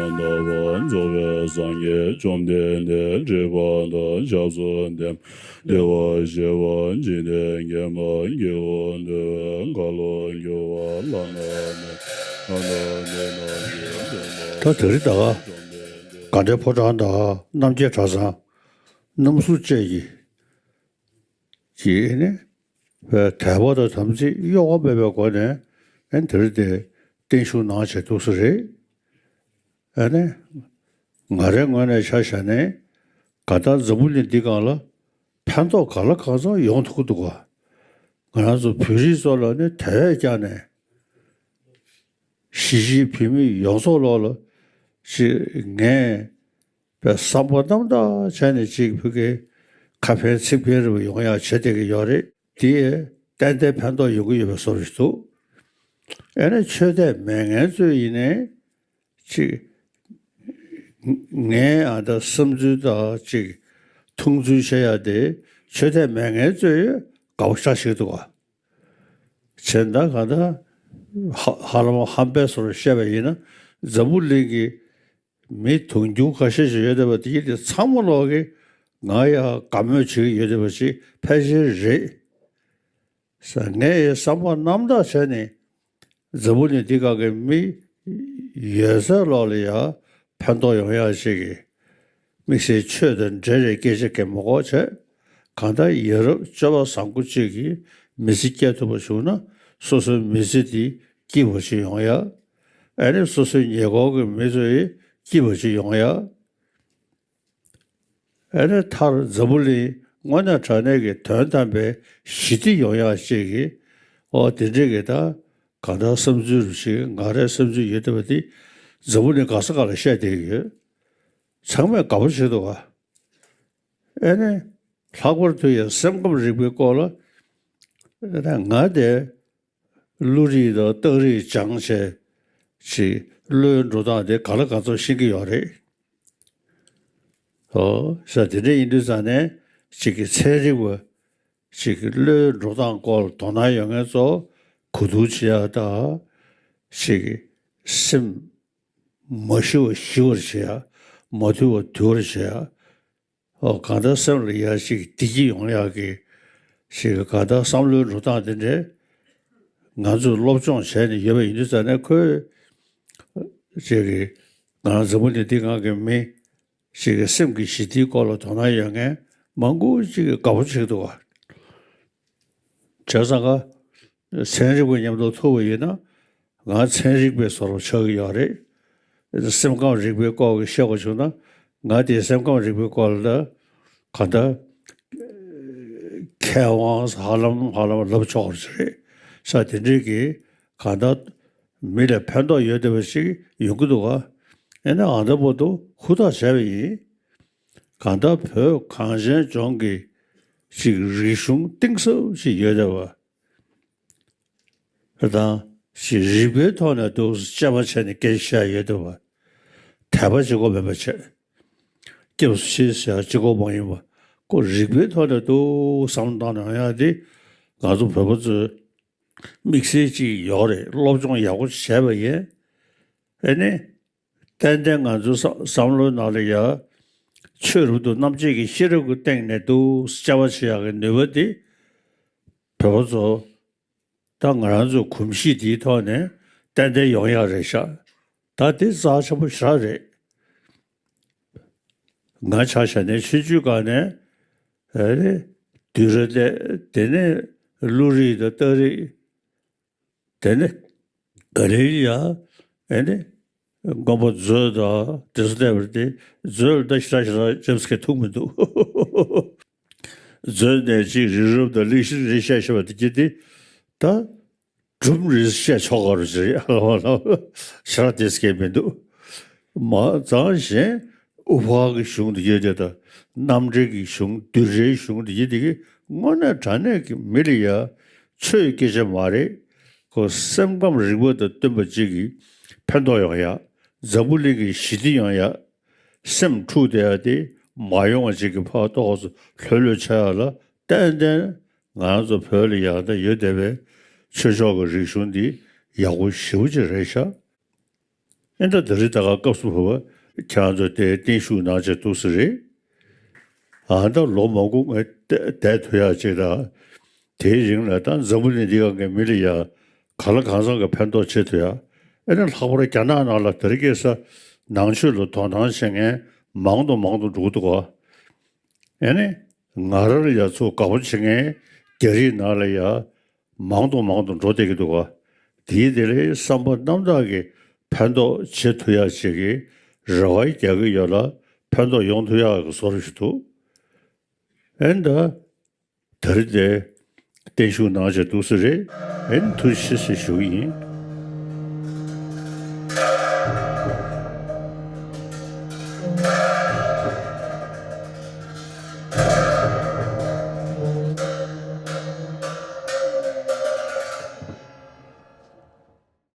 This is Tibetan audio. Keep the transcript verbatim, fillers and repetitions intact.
ལྟ་བ་རྫོགས་པའི་སངས་རྒྱས་བཅོམ་ལྡན་འདས་སྒྲིབ་པ་དང་བྱང་སེམས་ལྡན་པ་བདེ་བར་གཤེགས་པ་འཇིག་རྟེན་མཁྱེན་པ་དགེ་བ་འདུལ་བའི་འགྲོ་ལ་སྐྱོབ་པ་བླ་ན་མེད་པ་ལྷ་ན་མེད་ན་ཡོན་ཏན་མ་ད་དེ་རིང་ད་ག་དགའ་ལྡན་ཕོ་བྲང་དང་རྣམ་རྒྱལ་གྲྭ་ཚང་རྣམ་གསུམ་བཅས་ཀྱིས་ཀྱིས་ནི་དད་པ་དང་དམ་ཚིག་གཡོ་བ་མེད་པའི་སྒོ་ནས་ཨེ་འདིར་དེ་བརྟན་བཞུགས་གནང་བྱས་འདུག་ས་རེད། ཨ་ནི། ང་རའི་ངོས་ནས་ཆ་བཞག་ནས་གང་ལྟར་འཛམ་བུ་གླིང་འདི་སྒང་ལ་ཕན་ཐོགས་ག་ལ་གང་འཚམ་ཡོང་ཐུབ་ཀྱི་འདུག་ག་ང་རང་ཚོ་བོད་རིགས་ཚོ་ལ་ནི་དེ་བས་ཀྱང་ནས་གཞིས་བྱེས་བོད་མི་ཡོངས་རྫོགས་ལོག་ལ་ཅིག་ངས་པའི་བསམ་པ་རྣམ་དག་བྱས་ནས་ཅིག་བོད་ཀྱི་ཁ་ཕན་ཚིག་ཕན་རེ་བ་ཡོང་ཡག་བྱེད་བསྡད་ཀྱི་ཡོད་རེད། དེ་ཏན་ཏན་ཕན་ཐོགས་ཡོང་གི་ཡོད་པའི་བཟོ་འདྲ་ཞིག་འདུག་ཨ་ནི་ཆོས་དད་མེད་མཁན་ཚོས་ཡིན་ནའི་ཅིག་ངའི་ཨ་ད་བསམ་ཚུལ་དང་ཅིག་མཐོང་ཚུལ་བཤད་ཡ་དེ་ཆོས་དད་མེད་མཁན་ཚོས་དགའ་པོ་ཤ་ཞིག་འདུག་ག་བྱས་ན་གང་ལྟར་ཧ་ཧ་ལམ་ཧམ་པའི་བཟོ་འདྲ་བཤད་པ་ཡིན་ན་འཛམ་བུ་གླིང་གི་མི་དུང་ཕྱུར་ཁ་ཤས་ཤིག་ཡོད་བསྡད་པ་དེ་དེ་ཚང་མ་ལོག་གིས་ང་ཡ་དགའ་མོས་བྱེད་ཀྱི་ཡོད་བསྡད་པ་ཞིག་ཕལ་ཆེར་རེད། ས་ངས་བསམ་པ་རྣམ་དག་བྱས་ནས་འཛམ་བུ་གླིང་འདི་སྒང་གི་མི་ཡོད་ཚད་ལོག་ལ་ཡ་ཕན་ཐོགས་ཡོང་ཡག་ཅིག་གི་དམིགས་བསལ་ཆོས་དང་འབྲེལ་བའི་སྐད་ཆ་གང་མ་གོ་བྱས། གང་ལྟར་ཡ་རབས་སྤྱོད་པ་བཟང་པོ་གཅིག་གིས་མི་ཚེ་སྐྱེལ་ཐུབ་པ་བྱུང་ན་སོ་སོའི་མི་ཚེ་འདི་སྐྱིད་པོ་ཞིག་ཡོང་ཡ། ཨ་ནི་སོ་སོའི་ཉེ་འཁོར་གྱི་མི་ཚོ་ཡི་སྐྱིད་པོ་ཞིག་ཡོང་ཡ། ཨ་ནི་མཐར་འཛམ་བུ་གླིང་དངོས་གནས་དྲང་གནས་ཀྱི་དོན་དམ་པའི་ཞི་བདེ་ཡོང་ཡག་ཅིག་གི་ཨོ་དེ་འདྲས་ཀྱི་ད་གང་ལྟར་བསམ་ཚུལ་རུ་ཞིག་ང་རའི་བསམ་ཚུལ་ཡོད་བསྡད་པ་དེ་འཛམ་བུ་གླིང་ག་ས་ག་ལ་བཤད་བསྡད་ཀྱི་ཡོད། ཚང་མས་དགའ་པོ་བྱེད་འདུག་ག་ཨ་ནི། ལྷག་པར་དུ་ཡང་སེམས་ཁམས་རིག་པའི་སྐོར་ལ་ང་དེ་བློ་རིག་དང་རྟགས་རིག་སྦྱངས་བྱས་ཅིག་བློའི་འགྲོ་སྟངས་དེ་ག་ལ་ག་ཚོད་ཤེས་ཀྱི་ཡོད་རེད། ཨོ་ས་དེ་འདྲ་ཡིན་དུས་ཙང་ནས་ཅིག་གི་ཚན་རིག་པ་ཅིག་གི་བློའི་འགྲོ་སྟངས་སྐོར་དོ་སྣང་ཡོད་མཁན་ཚོ་གོ་བསྡུར་བྱེད་ཡག་དང་ཅིག་གི་སེམས་མ་ཤི་བ་ཤི་བར་བྱེད་ཡག་མ་དུལ་བ་དུལ་བར་བྱེད་ཡག་ཨོ་གང་ལྟར་སེམས་ལ་ཡ་ཞིག་བདེ་སྐྱིད་ཡོང་ཡག་གི་ཞིག་གང་ལྟར་བསམ་བློའི་འགྲོ་སྟངས་དེ་འདྲས་ང་ཚོས་སློབ་སྦྱོང་བྱས་ནས་ཡོད་པ་ཡིན་དུས་ཙང་ནས་ཁོས་ཅིག་གི་ང་འཛམ་བུ་གླིང་འདི་སྒང་གི་མི་ཞིག་གི་སེམས་ཀྱི་ཞི་བདེའི་སྐོར་ལ་དོ་སྣང་ཡོད་མཁན་མང་པོ་ཅིག་གིས་དགའ་པོ་བྱེད་འདུག་ག་བྱས་ཙང་ཀ་ཚན་རིག་པ་མཉམ་དུ་ཐུག་པ་ཡིན་ན་ང་ཚན་རིག་པའི་བཟོ་འདྲ་ཆགས་ཀྱི་ཡོད་རེད། སེམས་ཁམས་རིག་པའི་སྐོར་གྱི་བཤད་པ་བྱུང་ན་ང་དེའི་སེམས་ཁམས་རིག་པའི་སྐོར་ལ་ག་འདྲ་མཁས་དབང་ཧ་ལམ་ཧ་ལམ་ལབ་ཆོག་པ་ཞིག་རེད། ས་དེ་འདྲས་ཀྱིས་ག་འདྲ་མི་ལ་ཕན་ཐོགས་ཡོད་བསྡད་པ་ཞིག་ཡོང་གི་འདུག་ག་ཨེ་ན་ཨ་འདྲ་པོ་འདུག་ཧུར་ཐག་བྱས་པ་ཡིན། གང་ལྟར་བོད་གངས་ཅན་ལྗོངས་ཀྱི་ཅིག་རིག་གཞུང་གཏིང་ཟབ་ཅིག་ཡོད་བསྡད་པ། དང་ཞིག་རིག་པའི་ཐོག་ནས་འདུག་དཔྱད་པ་བྱས་ནས་སྐད་ཆ་བཤད་ཡོད་བསྡད་པ། དད་པ་གཅིག་པོ་མེད་པ་བྱས། སྐྱབས་སུ་མཆི་ཟེར་ཡག་གཅིག་པོ་མ་ཡིན་པ། ཁོ་རིག་པའི་ཐོག་ནས་འདུག་བསམ་བློ་བཏང་ནས་ཡོང་ཡག་དེ་ང་ཚོ་བོད་པ་ཚོའི་དམིགས་བསལ་ཅིག་ཡོད་རེད། སློབ་སྦྱོང་ཡག་པོ་བྱས་པ་ཡིན། ཨེ་ནི། ཏན་ཏན་ང་ཚོའི་བསམ་བསམ་བློའི་ནང་ལ་ཡ། ཆོས་རབ་ཏུ་རྣམ་འབྱེད་ཀྱི་ཤེས་རབ་ཀྱི་སྟེང་ནས་འདུག་དཔྱད་པ་བྱེད་ཡག་གི་ནུས་པ་དེ། བོད་པ་ཚོ། ད་ང་རང་ཚོའི་གོམས་གཤིས་དེའི་ཐོག་ནས་ཏན་ཏན་ཡོང་ཡག་རེད་ཤག་ད་དེ་རྩ་ཆེན་པོ་ཞེ་དྲག་རེད། ང་ཆ་བཞག་ནས་ཆུང་ཆུང་སྒང་ནས། ཨ་རེ། བསྡུས་གྲྭ་སླེབས། དེ་ནས་བློ་རིག་དང་རྟགས་རིག་དེ་ནི་ག་རེ་ཡ། ཨེ་ནི། མགོན་པོ་མཛོད་དང་དེ་ཚོ་བལྟས་པར་དེ་མཛོད་ལ་ད་ཞེ་དྲག་ཞེ་དྲག་ཅེམ་སི་ཀེ་ཐུག་མི་འདུག་མཛོད་ནས་ཅིག་རི་རབ་དང་གླིང་བཞི་རེ་བཤད་ཤེས་པ་དེ་གྱིས་དེ་ད་སྒྲུང་རེ་བཤད་ཆོག་ག་རུ་ཅི་རེད། ཞེ་དྲག་དེ་སྐད་མི་འདུག་མ་ཙང་གཞན། དབུ་ཕར་གྱི་གཞུང་དེ་ཡོད་དེ་དང་རྣམ་འགྲེལ་གྱི་གཞུང་བསྡུས་གྲྭའི་གཞུང་དེ་ཡོད་དེ་གི་དངོས་གནས་དྲང་གནས་ཀྱི་མི་ལ་ཡ་ཆོས་སྐད་ཆ་མ་རེད། ཁོ་སེམས་ཁམས་རིག་པ་དང་བསྟུན་པ་ཅིག་གིས་ཕན་ཐོགས་ཡོང་ཡ། འཛམ་བུ་གླིང་གི་ཞི་བདེ་ཡོང་ཡ། སེམས་འཁྲུག་བསྡད་ཡ་དེ་མ་ཡོང་བ་ཅིག་གི་ཕར་ཏོག་ཙམ་ལྷོད་ལྷོད་ཆགས་ཡ་ལ་ཏན་ཏན་ང་རང་ཚོ་བོད་ལ་ཡ་ད་ཡོད་བསྡད་པའི་ཆོས་ཕྱོགས་ཀྱི་རིག་གཞུང་འདི་ཡག་པོ་ཞེ་པོ་ཅིག་རེད་ཤག་ཨེ་ད་ད་རེས་ད་ག་སྐབས་སུ་བབ་པ་ཁྱེད་ཚོ་དེ་བརྟན་བཞུགས་གནང་བྱས་འདུག་ས་རེད། ཨ་ད་ལོ་མང་པོ་ངས་བསྡད་ཐུབ་ཡག་ཅིག་དང་། དེའི་རིང་ལ་ད་འཛམ་བུ་གླིང་འདི་སྒང་གི་མི་ལ་ཡ་གང་ལ་གང་འཚམ་གྱི་ཕན་ཐོགས་བྱེད་ཐུབ་ཡག་ཨེ་ན་ལྷག་པར་རྒྱ་ནག་ནང་ལ་དེ་རིང་ཁ་སང་ནང་ཆོས་ལ་དོ་སྣང་བྱེད་མཁན་མང་དུ་མང་དུ་འགྲོ་གི་འདུག་ག་ཨེ་ནི་ང་རང་ལ་ཡ་ཚུར་དགའ་པོ་བྱེད་མཁན་རྒྱ་རིགས་ནང་ལ་ཡ་མང་དུ་མང་དུ་འགྲོ་བསྡད་ཀྱི་འདུག་ག་དེའི་དེ་ལས་བསམ་པ་རྣམ་དག་གིས་ཕན་ཐོགས་བྱེད་ཐུབ་ཡག་ཅིག་གི་རེ་བ་རྒྱག་གི་ཡོད་ལ། ཕན་ཐོགས་ཡོང་ཐུབ་ཡག་གི་བཟོ་འདྲ་ཞིག་འདུག་ཨེ་ད། དེ་རིང་དེ་བརྟན་བཞུགས་གནང་བྱས་འདུག་ས་རེད། ཨེ་ཐུགས་རྗེ་ཆེ་ཟེར་ཞུ་གི་ཡིན།